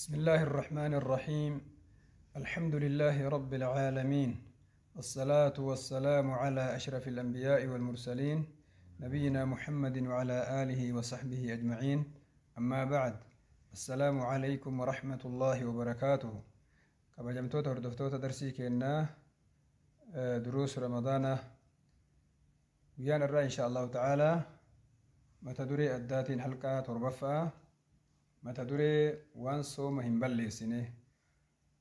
بسم الله الرحمن الرحيم. الحمد لله رب العالمين، الصلاة والسلام على أشرف الأنبياء والمرسلين، نبينا محمد وعلى آله وصحبه أجمعين. أما بعد، السلام عليكم ورحمة الله وبركاته. Kabajamtoota hordoftoota darsii keenyaa duruus Ramadaana, guyyaan irraa insha Allahu ta'aalaa mata duree addaatiin halqaa torbaffaa, mata duree waan sooma hin balleessine.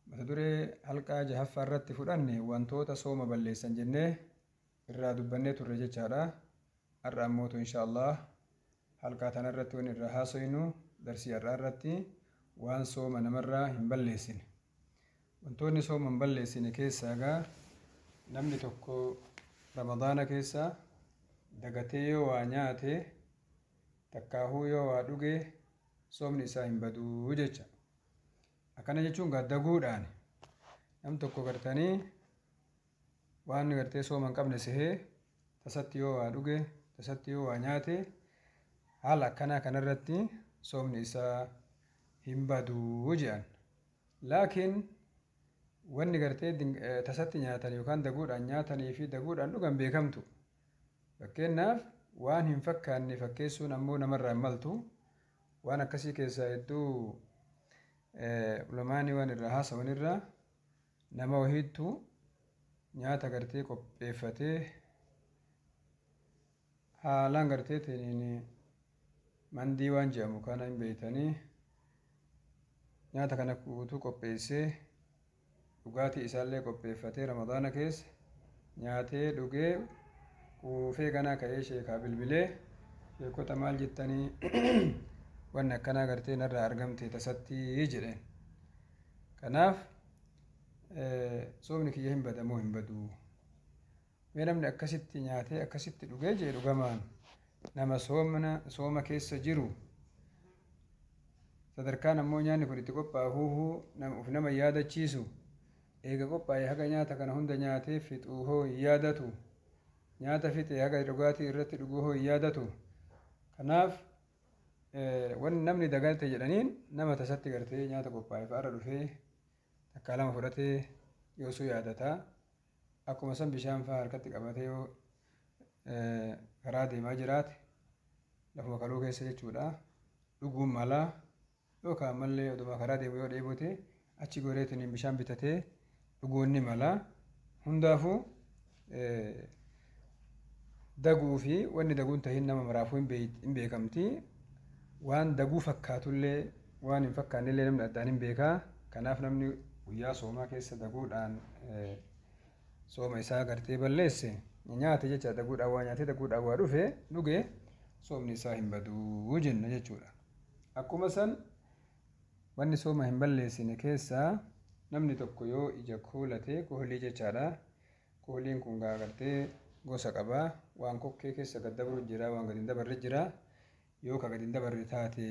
Mata duree halqaa jahaffaa irratti fudhanne wantoota sooma balleessan jennee irraa dubbannee turre jechaadha. Har'a ammootu insha Allah halqaa tanarratti waan irraa haasoynu, darsii har'aa irratti, waan sooma namarraa hin balleessine. Wantoonni sooma hin balleessine keessaa gaa namni tokko Ramadaana keessa dagatee yoo waa nyaate, takkaahuu yoo waa dhuge, soomni isaa hin baduu jecha. Akkana jechuun gaa daguudhaan nam tokko gartanii waan gartee sooma hin qabne sehee tasatti yoo waa dhuge, tasatti yoo waa nyaate, haala akkanaa kanarratti soomni isaa hin baduu jedhan. Laakiin wanni gartee tasatti nyaatan yookaan daguudhaan nyaatanii fi daguudhaan dhugan beekamtu. Fakkeenyaaf, waan hin fakkaanne fakkeessuun ammoo namarraa hin maltu. Waan akkasii keessaa hedduu ulamaanii waan irraa haasawan irraa, nama wahiittu nyaata gartee qopheeffatee haalaan gartee teniin mandii waan jedhamu kana hin beeytanii, nyaata kana guutuu qopheessee, dhugaatii isaallee qopheeffatee, Ramadaana keessa nyaatee dhugee quufee ganaa ka'ee sheekaa bilbilee, "Sheekota, maal jettanii? Wanni akkanaa gartee narraa argamte tasatti," jedheen. Kanaaf soomni kiyya hin badamoo hin baduu? Mee namni akkasitti nyaatee akkasitti dhugee jee dhugamaan nama soomna sooma keessa jiru, sadarkaan ammoo nyaanni kun itti qophaa'uuhuu uf nama yaadachiisu, eega qophaa'e haga nyaata kana hunda nyaatee fixuuhoo hin yaadatu, nyaata fixe haga dhugaatii irratti dhuguuhoo hin yaadatu. Kanaaf wanni namni dagate jedhaniin nama tasatti gartee nyaata qophaa'e fa'aarra dhufee takkaa lama fudhatee yoosuu yaadataa. Akkuma san bishaan fa'aa harkatti qabatee yoo karaa deemaa jiraate, lafuma kaluu keessa jechuudha, dhuguun malaa, yookaan ammallee oduma karaa deemu yoo dheebote achi goreetiin bishaan bitatee dhuguun ni mala. Hundaafuu daguu fi wanni daguun tahin nama maraafuu hin beekamti. Waan daguu fakkaatullee waan hin fakkaannellee namni addaan hin beekaa. Kanaaf namni guyyaa soomaa keessa daguudhaan sooma isaa gartee balleesse, nyaate jecha, daguudhaan waa nyaatee daguudhaan waa dhufe dhuge, soomni isaa hin baduu jenna jechuudha. Akkuma san wanni sooma hin balleessine keessaa namni tokko yoo ija kuulatee, kuhlii jechaadha. Kuhliin kun gaa gartee gosa qabaa. Waan kokkee keessa gad dabru jira, waan gad hin dabarre jira. Yoo ka gad hin dabarre taate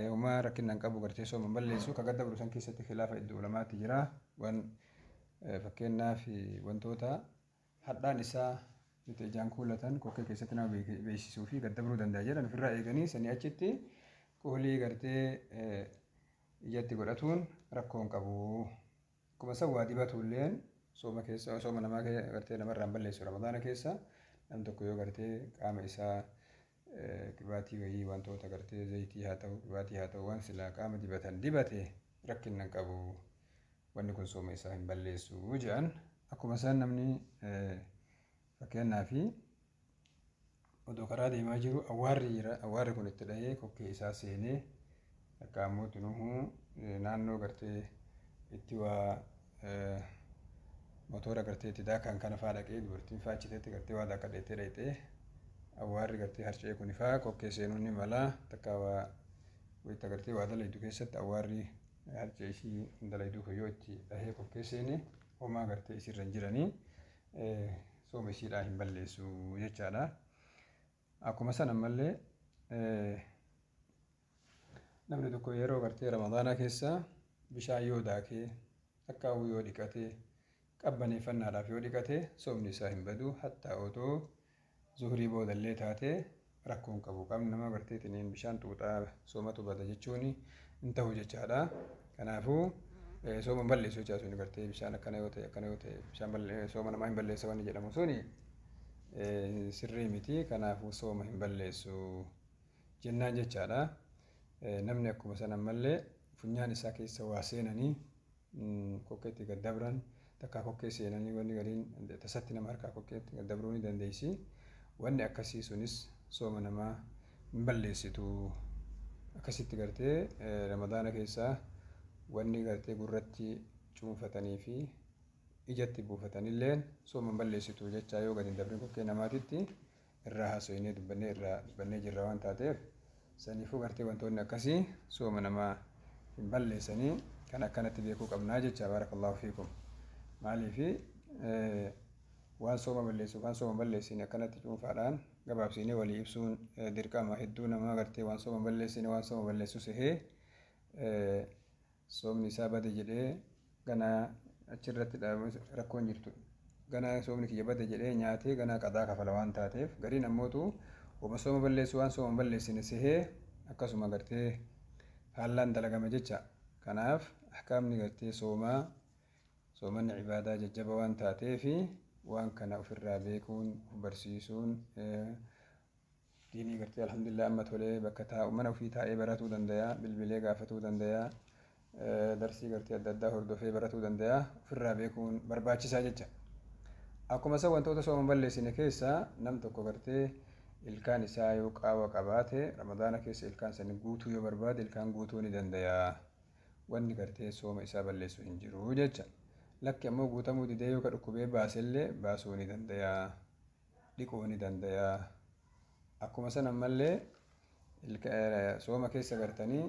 homaa rakkina hin qabu, gartee sooma hin balleessu. Ka gad dabru san keessatti khilaafa iddoo ulamaatti jira. Waan fakkeenyaaf wantoota hadhaan isaa itti ijaan kuulatan kokkee keessatti nama beeksisuu fi gad dabruu danda'a jedhan ofirraa eeganii, sanii achitti kuhlii gartee ijatti godhatuun rakkoo hin qabu. Akkuma san waa dibatulleen sooma keessa sooma namaa gartee namarraa hin balleessu. Ramadaana keessa nam tokko yoo gartee qaama isaa qibaatii wayii, wantoota gartee zayitii haa ta'u, qibaatii haa ta'u, waan silaa qaama dibatan dibate, rakkina hin qabu. Wanni kun sooma isaa hin balleessu jedhan. Akkuma isaan namni fakkeenyaaf odoo karaa deemaa jiru awwaarri jira, awwaarri kun itti dhahee kokkee isaa seenee, akka ammoo tunuhuu naannoo gartee itti waa motora gartee itti daakan kana faa dhaqee, dubartiin faa achiteetti gartee waa daakadheettee dhaqxee, awwaarri gartee harcee kun faa kokkee seenuun ni mala. Takka waa wayita gartee waa dalaydu keessatti awwaarri harcee ishii dalayduu kun yoo itti dhahee kokkee seene, homaa gartee isirra hin jiranii, sooma ishiidhaa hin balleessu jechaadha. Akkuma san ammallee namni tokko yeroo gartee Ramadaanaa keessa bishaan yoo daakee, takkaawuu yoo dhiqatee, qabbaneeffannaadhaaf yoo dhiqate, soomni isaa hin badu. Hattaa otoo zuhurii boodallee taatee rakkoo hin qabu. Qaamni namaa gartee tiniin bishaan xuuxaa soomatu bada jechuun Hin ta'u jechaadha. Kanaafuu sooma hin balleessu jechaa suni gartee bishaan akkana yoo ta'e akkana yoo ta'e bishaan sooma namaa hin balleessa wanni jedhamu suni sirrii miti. Kanaafuu sooma hin balleessu jennaan jechaadha. Namni akkuma sana ammallee funyaan isaa keessa waa seenanii kokkeetti gad dabran takkaa kokkee seenanii wanni gariin tasatti nama harkaa kokkeetti gad dabruu ni dandeessi. Wanni akkasii sunis sooma namaa hin balleessitu. Akkasitti gartee Ramadaana keessaa wanni gartee gurratti cuunfatanii fi ijatti buufatanilleen sooma hin balleessitu jechaa yoo gad hin dabrin kokkee namaatitti irraa haasofnee dubbannee irraa dubbannee jirra waan taateef saniifuu gartee wantoonni akkasii sooma namaa hin balleessanii kan akkanatti beekuu qabnaa jecha. Baarakallahu fiikum. Maaliifi waan sooma balleessu waan sooma balleessine akkanatti cuunfaadhaan gabaabsinee walii ibsuun dirqama. Hedduu namaa gartee waan sooma balleessine waan sooma balleessu sehee soomni isaa bade jedhee ganaa achirratti rakkoon jirtu ganaa soomni kiyya bade jedhee nyaatee ganaa qadaa kafala waan taateef gariin ammootu wama sooma balleessu waan sooma balleessine sehee akkasuma gartee haallaan dalagama jecha. Kanaaf ahkaamni gartee soomaa soomanni ibaadaa jajjaba waan taateefi waan kana ofirraa beekuun of barsiisuun diinii gartee alhamdulillah amma tolee bakka taa'u mana ofii taa'ee baratuu danda'a, bilbilee gaafatuu danda'a, darsii gartee adda addaa hordofee baratuu danda'a, ofirraa beekuun barbaachisaa jecha. Akkuma isa wantoota sooma balleessine keessaa nam tokko gartee ilkaan isaa yoo qaawa qabaate Ramadaana keessa ilkaan sani guutuu yoo barbaade ilkaan guutuu ni danda'a. Wanni gartee sooma isaa balleessu hin jiru jecha. Lakki ammoo guutamuu didee yoo ka dhukkubee baasellee baasuu ni danda'a. Dhiquu ni danda'a. Akkuma san ammallee sooma keessa gartanii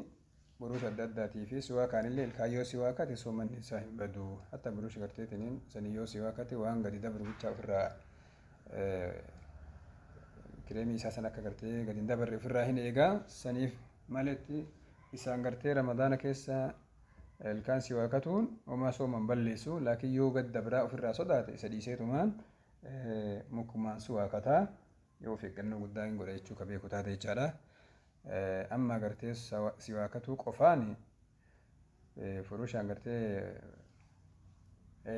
buruusha adda addaatii fi siwaakaanillee ilkaan yoo siwaakate soomanni isaa hin badu. Hatta buruusha garteetiniin sanii yoo siwaakate waan gadi dabru bichaa ofirraa kireemii isaa san akka gartee gadi hin dabarre ofirraa hin eegaa. Saniif maletti isaan gartee Ramadaana keessa ilkaan siwaakatuun homaa sooma hin balleessu. Laakiin yoo gad dabraa ofirraa sodaate isa dhiiseetumaan mukumaan siwaakataa yoo of eeggannoo guddaa hin godha jechuu ka beeku taate jechaadha. Amma gartee siwaakatuu qofaan furushaan gartee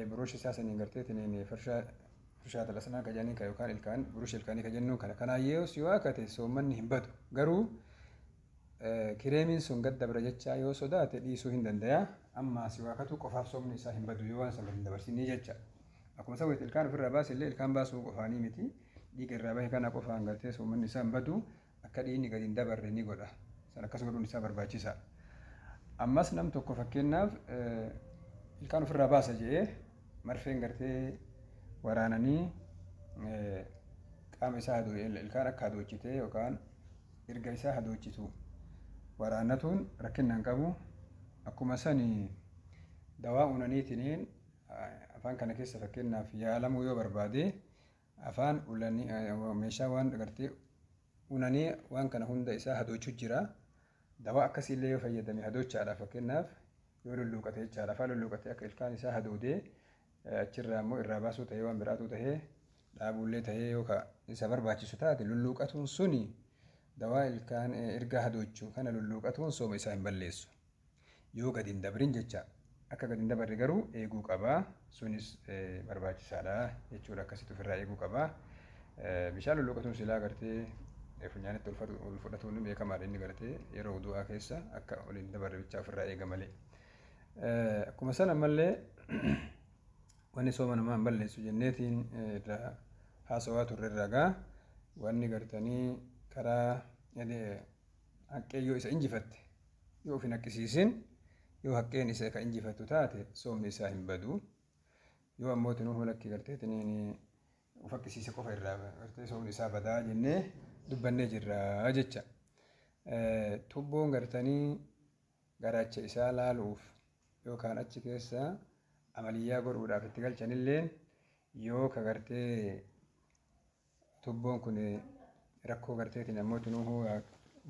buruusha isaa saniin gartee tiniin farshaa talasnaa ka jedhanii ka yookaan ilkaan buruusha ilkaanii ka jennuun kana kanaan yoo siwaakate soommanni hin badu. Garuu kireemiin sun gad dabra jechaa yoo sodaate dhiisuu hin danda'a. Amma siwaakatuu qofaaf soomni isaa hin badu yoo waan san gad hin dabarsinii jecha. Akkuma isa wayita ilkaan ofirraa baase illee ilkaan baasuu qofaanii miti. Dhiiga irraa bahe kana qofaan gartee soommanni isaa hin badu. Akka dhiigni gadi hin dabarre ni godha. San akkas godhuun isaa barbaachisa. Ammas nam tokko fakkeenyaaf ilkaan ofirraa baasa jedhee marfeen gartee waraananii qaama isaa ilkaan akka hadoochitee yookaan erga isaa hadoochitu waraannatuun rakkina hin qabu. Akkuma sani dawaa unaniitiniin afaan kana keessa fakkeenyaaf yaalamuu yoo barbaade afaan ulanii meeshaa waan gartee unanii waan kana hunda isaa hadoochuu jira. Dawaa akkasiillee yoo fayyadame hadoochaadha fakkeenyaaf yoo lulluuqate jechaadha. Afaan lulluuqate akka ilkaan isaa hadoodee achirraa immoo irraa baasuu ta'ee waan biraatu ta'ee dhaabuullee ta'ee yoo isa barbaachisu taate lulluuqatuun suni dawaa ilkaan erga hadoochuu kana lulluuqatuun sooma isaa hin balleessu. Yoo gadi hin dabrin jecha. Akka gadi hin dabarre garuu eeguu qabaa. Sunis barbaachisaadha jechuudha. Akkasitti ofirraa eeguu qabaa. Bishaan lulluuqatuun silaa gartee funyaanitti ol fudhatuun beekamaadha inni gartee yeroo du'aa keessa akka ol hin dabarre bichaa ofirraa eega malee. Akkuma sana ammallee wanni sooma namaa hin balleessu jenneetiin irraa haasawaa turre irraa gaa wanni gartanii karaa haqqee yoo isa injifatte yoo of hin haqqisiisin yoo haqqeen isa ka injifattu taate soomni isaa hin badu. Yoo ammoo tinuu lakkii garteetiniin of haqqisiise qofa irraa gartee soomni isaa badaa jennee dubbannee jirra jecha. Tubboon gartanii garaacha isaa laaluuf yookaan achi keessa amaliyyaa godhuudhaaf itti galchanilleen yoo ka gartee tubboon kun rakkoo garteetiin ammoo tinuu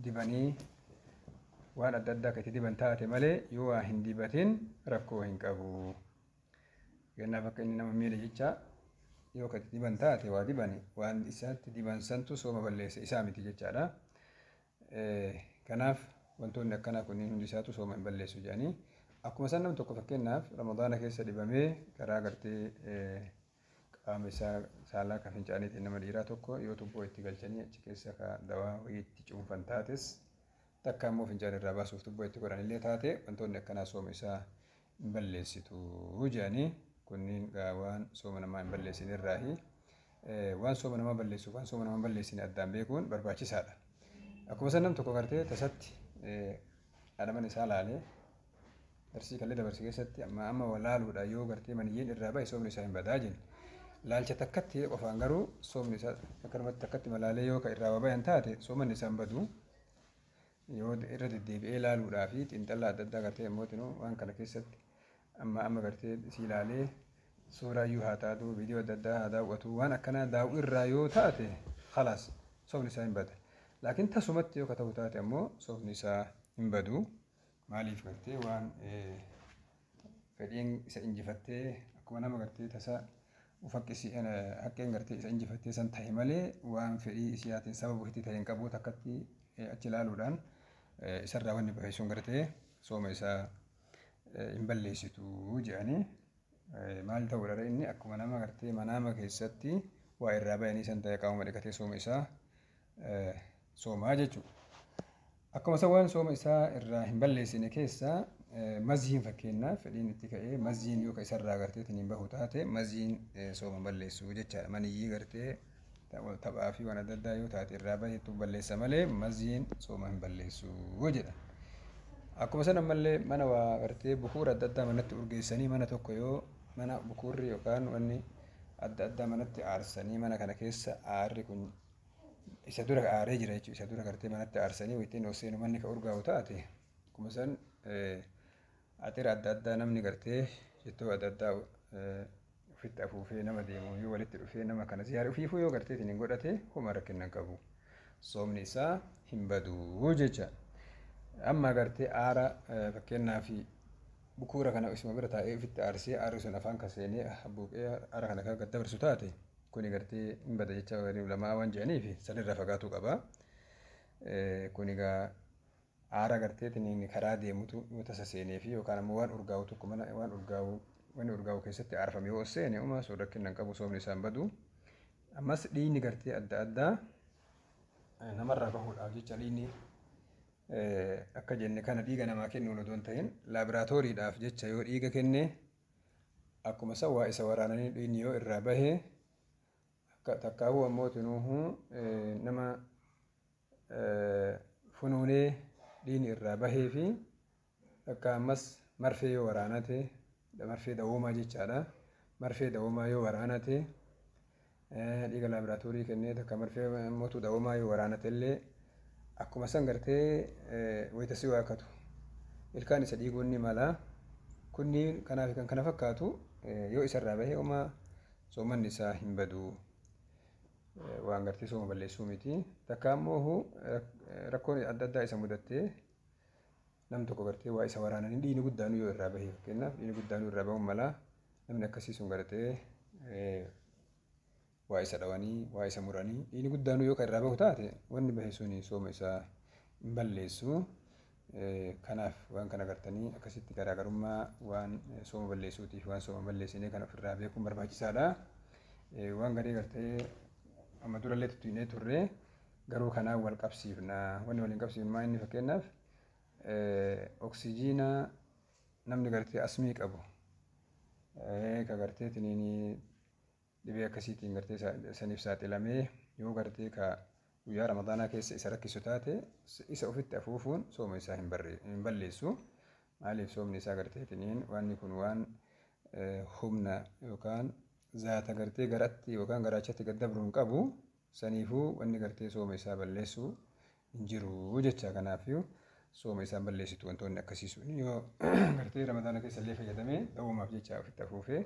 dibanii waan adda addaa akka itti diban taate malee yoo waa hin dibatin rakkoo hin qabu. Gannaaf akka inni nama miidhe jecha yoo ka itti diban taate waa dibani waan isaatti diban santu sooma balleesse isaa miti jechaadha. Kanaaf Wantoonni akkanaa kunniin hundi isaatu sooma hin balleessu jedhanii. Akkuma san namni tokko fakkeenyaaf Ramadaana keessa dhibamee karaa gartee qaama isaa saalaa kan fincaaniitiin nama dhiiraa tokko yoo tubboo itti galchanii achi keessa ka dawaa wayii itti cuunfan taates, takka immoo fincaan irraa baasuuf tubboo itti godhan illee taate, wantoonni akkanaa sooma isaa hin balleessitu jedhanii. Kunniin waan sooma namaa hin balleessine irraahi. Waan sooma namaa balleessuuf waan sooma namaa hin balleessine addaan beekuun barbaachisaadha. Akkuma san nam tokko gartee tasatti haadha mana isaa laalee, darsii kallee dabarse keessatti amma amma walaaluudha, yoo gartee maniyyiin irraa bahe soomni isaa hin badaa jenna. Laalcha takkatti qofaan garuu soomni isaa, akkanumatti takkatti malaalee yoo ka irraa bayan taate, soomanni isaa hin badu. Yoo irra deddeebi'ee laaluudhaa fi xiinxallaa adda addaa gartee immoo waan kana keessatti amma amma gartee si ilaalee, suuraa iyyuu haa taatu, viidiyoo adda addaa haa daawwatu, waan akkanaa daawwu irraa yoo taate, khalaas, soomni isaa hin bada. Laakiin tasumatti yoo ka ta'u taate ammoo soomni isaa hin badu. Maaliif? Gartee waan fedhiin isa injifattee, akkuma nama gartee tasa ufaqqisi haqqeen gartee isa injifattee san ta'e malee, waan fedhii isiyaatiin sababa itti ta'e hin qabu. Takkatti achi ilaaluudhaan isarraa wanni bahe sun gartee sooma isaa hin balleessitu jedhanii. Maal ta'uudha, inni akkuma nama gartee manaama keessatti waa irraa bayanii san ta'e, qaama dhiqatee sooma isaa soomaa jechuudha. Akkuma isa waan sooma isaa irraa hin balleessine keessaa maziin, fakkeenyaaf fedhiin itti ka'ee maziin yoo isarraa gartee hin bahu taate, maziin sooma hin balleessu jechaadha. Maniyyii gartee taphaa fi waan adda addaa yoo taate irraa baheetu balleessa malee maziin sooma hin balleessu jedha. Akkuma san ammallee mana waa gartee bukuura adda addaa manatti urgeessanii, mana tokko yoo mana bukuurri yookaan wanni adda addaa manatti aarsanii, mana kana keessa aarri kun isa dura aaree jira jechuudha. Isa dura gartee manatti aarsanii ittiin ol seenu manni ka urgaa'u taate, akkuma san axira adda addaa namni gartee shittoo adda addaa ofitti afuufee nama deemu yoo walitti dhufee nama kana ziyaara ofiifuu yoo gartee ittiin godhate, homa rakkina hin qabu. Soomni isaa hin badu jecha. Amma gartee aara, fakkeenyaaf bukuura kana isuma bira taa'ee ofitti aarsee, aarri sun afaan kan seenee habbuuqee aara kana kan dabarsu taate, kuni gartee hin bada jecha ulamaa waan jedhaniif sanirraa fagaatuu qaba. Kun egaa aara gartee karaa deemutu yoo tasa seenee fi yookaan ammoo waan urgaa'u tokko mana waan urgaa'u, wanni urgaa'u keessatti aarfame yoo seene, uma sun rakkina hin qabu, soomni isaan badu. Ammas dhiigni gartee adda addaa namarraa bahuudhaaf jecha, dhiigni akka jenne kana dhiiga namaa kennuun odoo hin ta'in laaboraatooriidhaaf jecha yoo dhiiga kenne, akkuma san waa isa waraananii dhiigni yoo irraa bahe, takkaahuu ammoo tinuuhuu nama funuunee dhiigni irraa bahee fi takka ammas marfee yoo waraanate, marfee dawoomaa jechaadha. Marfee dawoomaa yoo waraanate, dhiiga laaboraatoorii kennee takka marfee mootuu dawoomaa yoo waraanate illee, akkuma san gartee wayita si waaqatu ilkaan isa dhiiguun ni mala. Kunniin kanaaf kan kana fakkaatu yoo isarraa bahee, homaa soomanni isaa hin badu. Waan gartee sooma balleessuu miti. Takka ammoo rakkoon adda addaa isa mudattee, nam tokko gartee waa isa waraananii dhiigni guddaanuu yoo irraa bahee, fakkeenyaaf dhiigni guddaanuu irraa bahuun mala, namni akkasii sun gartee waa isa dhawanii, waa isa muranii, dhiigni guddaanuu yoo kan irraa bahu taate, wanni bahe suni sooma isaa hin balleessu. Kanaaf waan kana gartanii akkasitti garaagarummaa waan sooma balleessuutiif waan sooma balleessinee kana ofirraa beekuun barbaachisaadha. Waan garii gartee amma durallee tuttuqnee turre garuu kanaan wal qabsiifna. Wanni waliin qabsiifnu maa inni? Fakkeenyaaf oksijiina namni gartee asmii qabu ka gartee tiniin dhibee akkasiitiin gartee saniif saaxilamee, yoo gartee ka guyyaa Ramadaanaa keessa isa rakkisu taate, isa ofitti afuufuun sooma isaa hin balleessu. Maaliif? Soomni isaa gartee tiniin wanni kun waan humna yookaan zaata gartee garatti yookaan garaachatti gad dabruu hin qabu. Saniifuu wanni gartee sooma isaa balleessu hin jiru jecha. Kanaafiyyuu sooma isaa balleessitu wantoonni akkasii sun yoo gartee Ramadaana keessa illee fayyadamee dawoomaaf jecha ofitti afuufee.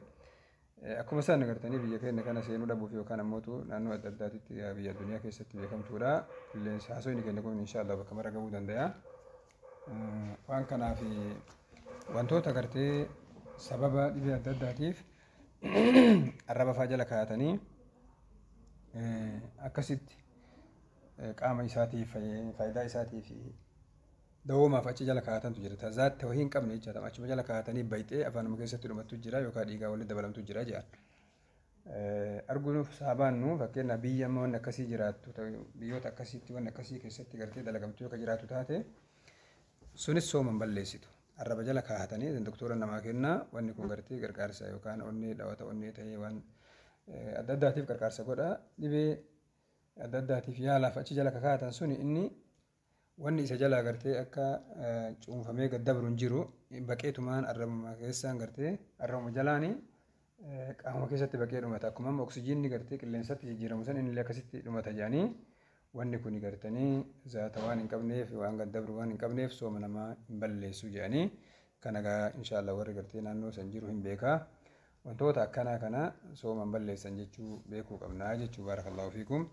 Akkuma isaan agartanii biyya keenya kana seenuu dhabuuf yookaan ammoo naannoo adda addaatitti biyya addunyaa keessatti beekamtuudha. Qilleensi haasofni keenya kun inshaallah bakka mara gahuu danda'a. Waan kanaaf wantoota gartee sababa dhibee adda addaatiif arraba faa jala kaa'atanii akkasitti qaama isaatiif, faayidaa isaatiif Dawoomaaf achi jala kaa'atantu jira. Tazaatti wahii hin qabne jechaadha. Achuma jala kaa'atanii bayxee afaanuma keessatti dhumattu jira yookaan dhiigaa walitti dabalamtu jira jedhan. Arguuf saabaannu fakkeenyaaf biyya amma wanni akkasii jiraattu, biyyoota akkasiitti wanni akkasii keessatti gartee dalagamtu yoo jiraatu taate, sunis sooma hin balleessitu. Arraba jala kaa'atanii doktora namaa kennaa, wanni kun gartee gargaarsa yookaan onnee dhawata onnee ta'ee waan adda addaatiif gargaarsa godha. Dhibee adda addaatiif yaalaaf achi jala kaa'atan suni inni wanni isa jalaa gartee akka cuunfamee gad dabru hin jiru, baqeetumaan arrabuma keessaan gartee arrabuma jalaanii qaama keessatti baqee dhumata. Akkuma amma oksijiinni gartee qilleensatti jijjiiramu san inni illee akkasitti dhumata jedhanii, wanni kun gartanii zaata waan hin qabneef, waan gad dabru waan hin qabneef, sooma namaa hin balleessu jedhanii. Kana gaa inshaallah warri gartee naannoo san jiru hin beekaa. Wantoota akkanaa kana sooma hin balleessan jechuu beekuu qabnaa jechuu. Baarakallahu fiikum.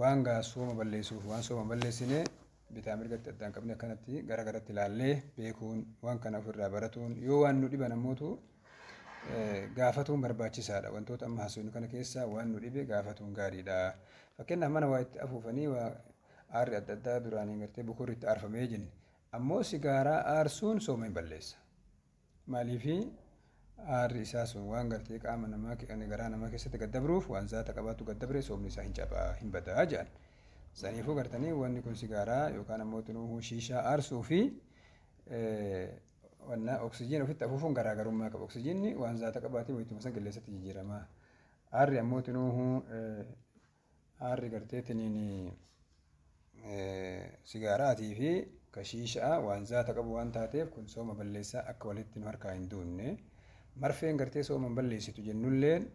Waan gaa sooma balleessuuf waan sooma hin balleessine bitaa mirgatti addaan qabne akkanatti gara garatti ilaallee beekuun, waan kana ofirraa baratuun, yoo waan nu dhiban ammootu gaafatuun barbaachisaadha. Wantoota amma haasofnu kana keessaa waan nu dhibe gaafatuun gaariidha. Fakkeenyaaf mana waa itti afuufanii waa aarri adda addaa duraanii gartee bukurri itti aarfamee jenne. Ammoo sigaaraa aarsuun sooma hin balleessa. Maaliifi aarri isaa sun waan gartee qaama namaa garaa namaa keessatti gad dabruuf, waan zaata qabaatu gad dabre soomni isaa hin cabaa, hin badaa jedhan. Saniifuu gartanii wanni kun sigaaraa yookaan ammoo tunuu shiishaa aarsuu fi wanna oksijiin ofitti afuufuun garaagarummaa qaba. Oksijiinni waan zaata qabaatee wayituma san qilleensatti jijjiirama. Aarri ammoo tunuu aarri gartee tiniin sigaaraatii fi kashiishaa waan zaata qabu waan taateef, kun sooma balleessaa akka walitti nu harkaa hin duunne. Marfeen gartee sooma hin balleessitu jennulleen,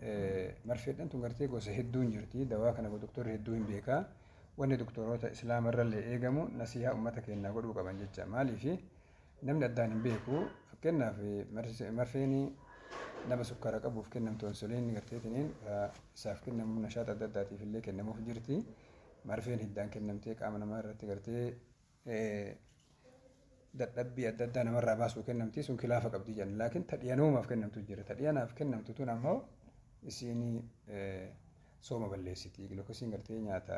marfeedhaan tun gartee gosa hedduun jirti. Dawaa kana doktorri hedduu hin beekaa. Wanni doktoroota islaamarrallee eegamu nasihaa uummata keenyaa godhuu qaban jecha. Maaliifi namni addaan hin beeku. Fakkeenyaaf marfeen nama sukkaara qabuuf kennamtu, insuliinni garteetiniin isaaf kennamu, nashaata adda addaatiif illee kennamuuf jirti. Marfeen hiddaan kennamtee qaama namaa irratti gartee dadhabbii adda addaa namarraa baasuu kennamti, sun kilaafa qabdi jedhan. Laakiin tadhiyanoomaaf kennamtu jira. Tadhiyanaaf kennamtu tun ammoo isiin sooma balleessiti. Gilukoosiin gartee nyaata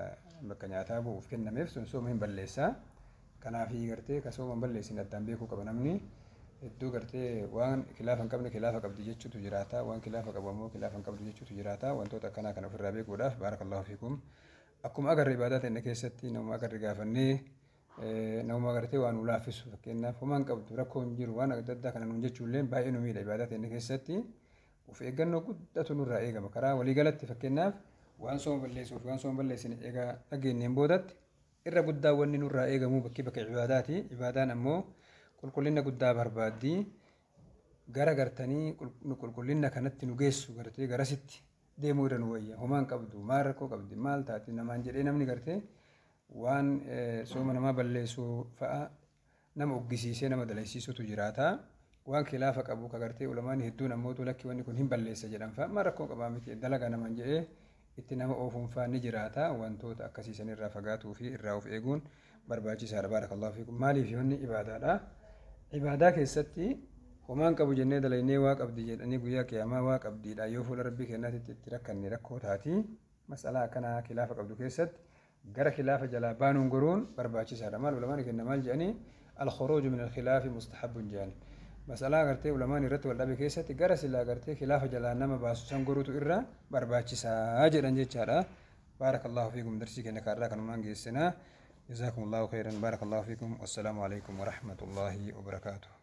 bakka nyaataa bu'uuf kennameef sun sooma hin balleessaa. Kanaafii gartee ka sooma hin balleessine addaan beekuu qaba namni. Hedduu gartee waan kilaafa hin qabne kilaafa qabdi jechuutu jiraata. Waan kilaafa qabu ammoo kilaafa hin qabdu jechuutu jiraata. Wantoota akkanaa kana ofirraa beekuudhaaf, baarakallahu fiikum. Akkuma agarre ibaadaa ta'e keessatti nama agarre gaafannee, nama agartee waan nu laaffisu, fakkeenyaaf homaa hin qabdu, rakkoo hin jiru, waan adda addaa kana nuun jechuullee baay'ee nu miidha. Ibaadaa ta'e keessatti of eeggannoo guddatu nurraa eegama. Karaa waliigalatti fakkeenyaaf waan sooma balleessuuf waan sooma balleessine egaa dhageenyeen boodatti, irra guddaa wanni nurraa eegamu bakki bakka ibaadaati. Ibaadaan ammoo qulqullina guddaa barbaaddi. Gara gartanii qulqullina kanatti nu geessu gartee garasitti deemuu irra nu wayya. Homaan qabdu, maal rakkoo qabdi, maal taati namaan jedhee namni gartee waan sooma namaa balleessu fa'a nama uggisiisee nama dalaysiisutu jiraata. Waan kilaafa qabu ka gartee ulamaan hedduun ammootu lakki wanni kun hin balleessa jedhan fa'a, maal rakkoo qabaa miti dalagaa namaan jedhee itti nama oofuun fa'a ni jiraata. Wantoota akkasiisan irraa fagaatuu fi irraa of eeguun barbaachisaadha. Baarakallahu fiikum. Maaliif wanni ibaadaadha. Ibaadaa keessatti homaan qabu jennee dalaynee waa qabdi jedhanii guyyaa qiyaamaa waa qabdiidha yoo fuula rabbii kennaatitti itti rakkanne rakkoo taati. Masalaa akkanaa kilaafa qabdu keessatti gara kilaafa jalaa baanuun goruun barbaachisaadha. Maal ulamaan kenna maal jedhanii, alkhuruuju min alkhilaafi mustahabbun jedhani. Masalaa gartee ulamaan irratti wal dhabe keessatti gara silaa gartee kilaafa jalaa nama baasu san goruutu irra barbaachisaa jedhan jechaadha. Baarakallahu fiikum, darsii keenya kaarraa kanumaan geessinaa. جزاكم الله خيرا، بارك الله فيكم، والسلام عليكم ورحمة الله وبركاته.